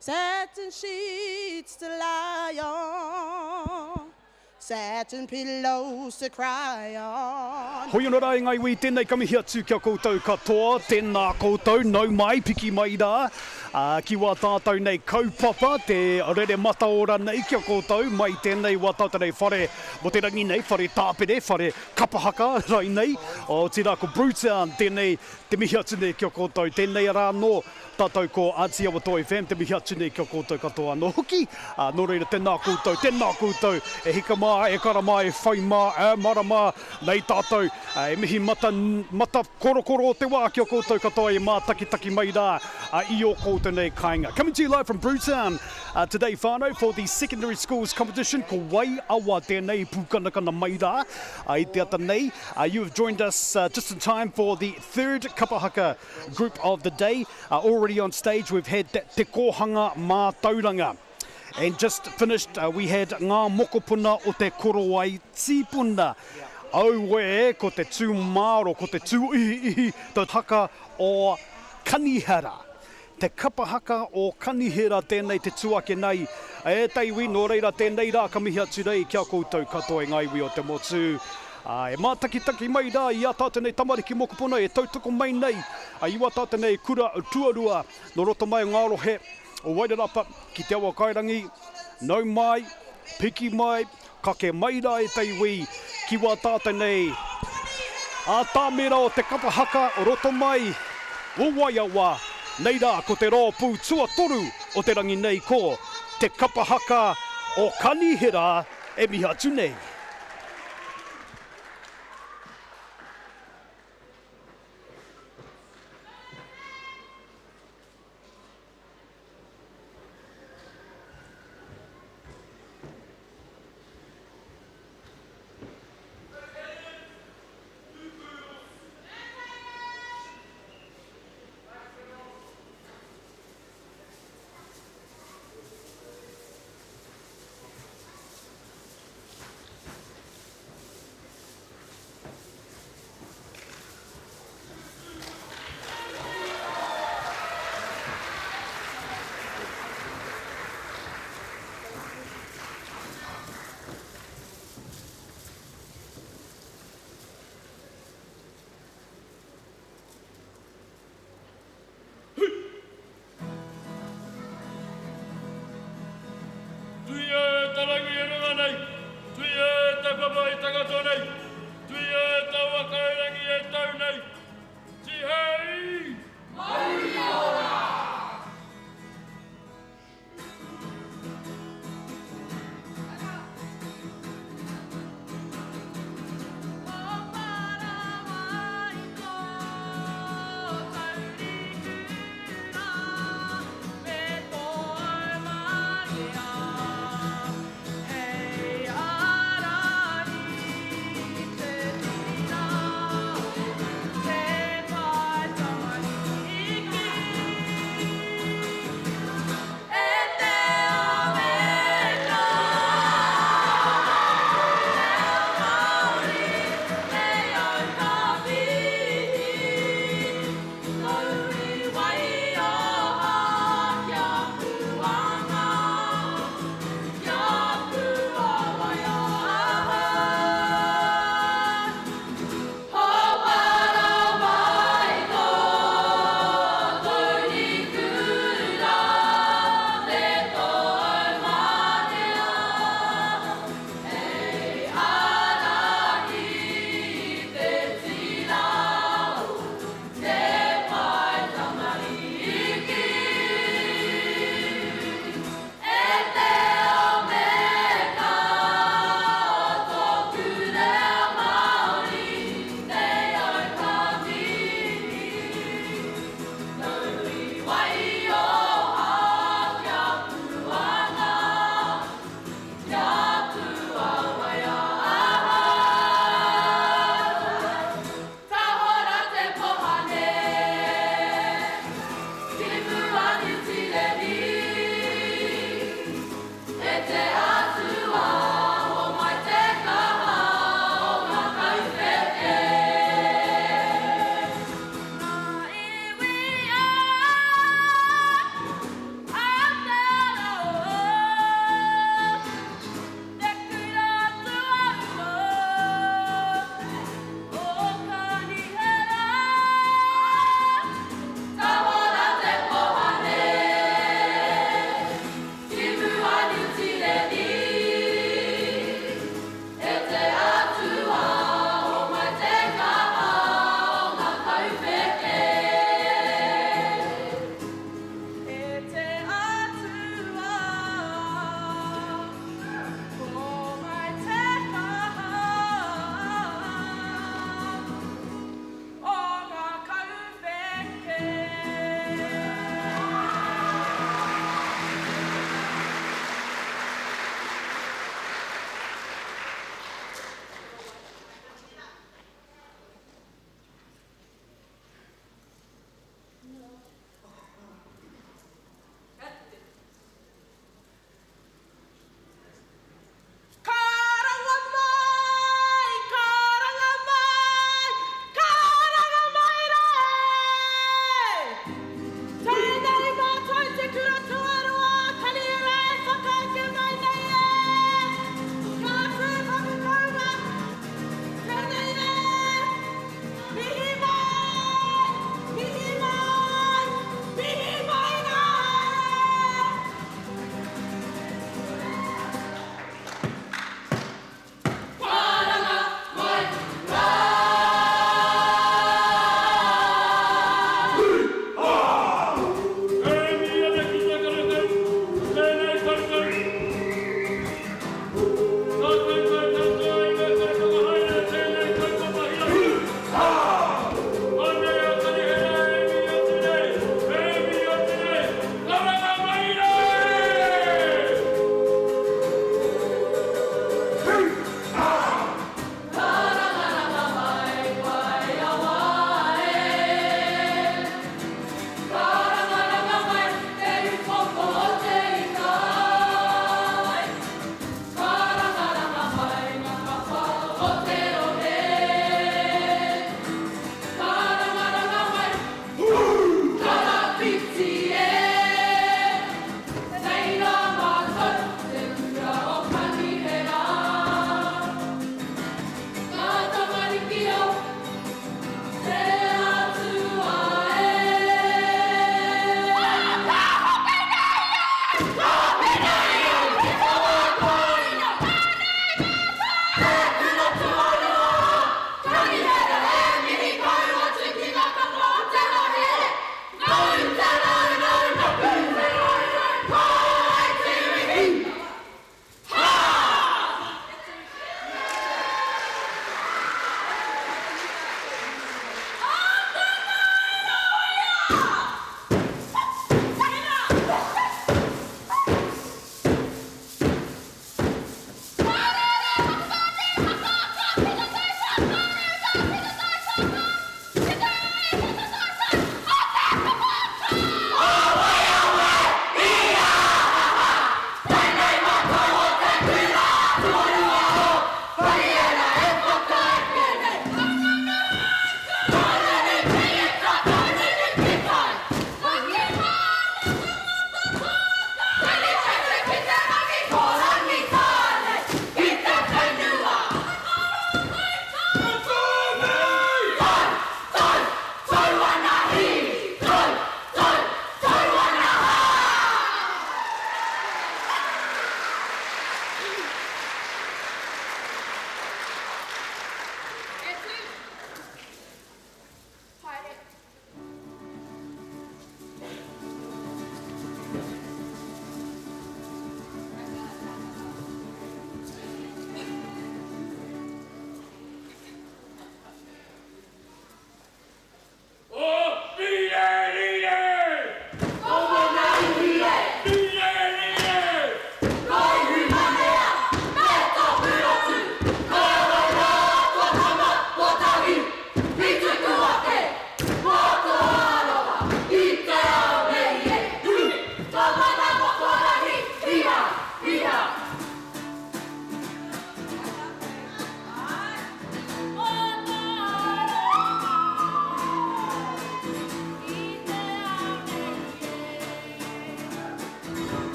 Satin sheets to lie on, satin pillows to cry on. Hoi ana rā e ngā iwi, tēnei ka mihi atu ki a koutou katoa, tēnā koutou, nau mai, piki mai rā, ā, ki wā tātou nei kaupapa, te rere mataora nei ki a koutou, mai tēnei wā tātou nei whare mō te rangi nei, whare tāpere, whare kapa haka rainei, otirā ko Brewtown tēnei te mihi atu nei ki a koutou, tēnei rā anō Tātou ko Āti Awa Toi Fam te mihi atu nei ki a koutou katoa anō hoki. Ā, nō reira tēnā koutou, tēnā koutou, e hika mā, e kara mā, e whai mā, e mara mā, nei tātou, ā, e mihi mata, mata korokoro o te wā ki a koutou katoa e mātakitaki mai rā, ā, i ō koutou nei kāinga. Coming to you live from Brewtown today whānau for the secondary schools competition, ko Wai Awa tēnei i pūkanakana mai rā, ā, i te ata nei. Ā, you have joined us just in time for the third kapa haka Group of the day. Uh, already on stage, we've had Te Kōhanga Mātauranga. And just finished, uh, we had Ngā Mokopuna o Te Korowai Tīpuna. Auē, ko te tū māro, ko te tū ihiihi, te haka o Kanihera. Te kapa haka o Kanihera tēnei te tū ake nei. E te iwi, nō reira tēnei rā ka mihi atu nei ki a koutou katoa e ngā iwi o te motu. Ā, e mātakitaki mai rā i ā tātou nei tamariki mokopuna e tautoko mai nei i wā tātou nei kura tuarua nō roto mai o ngā rohe o Wairarapa ki Te Awakairangi, nau mai, piki mai, kake mai rā e te iwi ki wā tātou nei ātamira o te kapa haka o roto mai o Waiawa, nei rā ko te rōpū tuatoru o te rangi nei ko Te Kapa Haka o Kanihera e mihi atu nei.